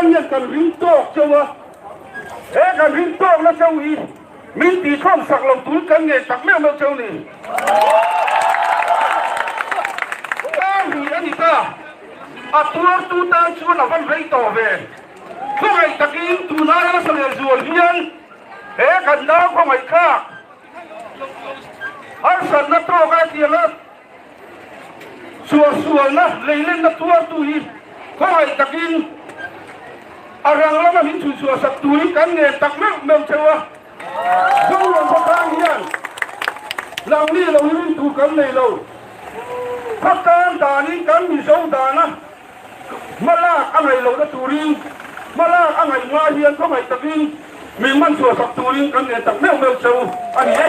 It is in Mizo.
hian kan ring tawk cheu a, he kan ring tawkna cheu hi min tihchhawm sak lo tul kan ngei tak meuh meuh cheu ni. Tan ri a ni ta, a tuartu tan chuan a van rei tawh ve. Khawngaih takin tunlai nasa leh zual hian he kan nau khawngaih thlak harsatna tawk a tianga Suahsualna leilenna tuartu hi khawngaih takin a rang lama min chhuichhuah sak turin kan ngen tak meuh meuh theuh a. Zoram khawtlang hian nangni lo hi rin tur kan nei lo. Khawtlang danin kan Mizo dana hmalak a ngaih lohna turin hmalak a ngaih ngai hian khawngaih takin min man chhuah sak turin kan ngen tak meuh meuh cheu a ni e.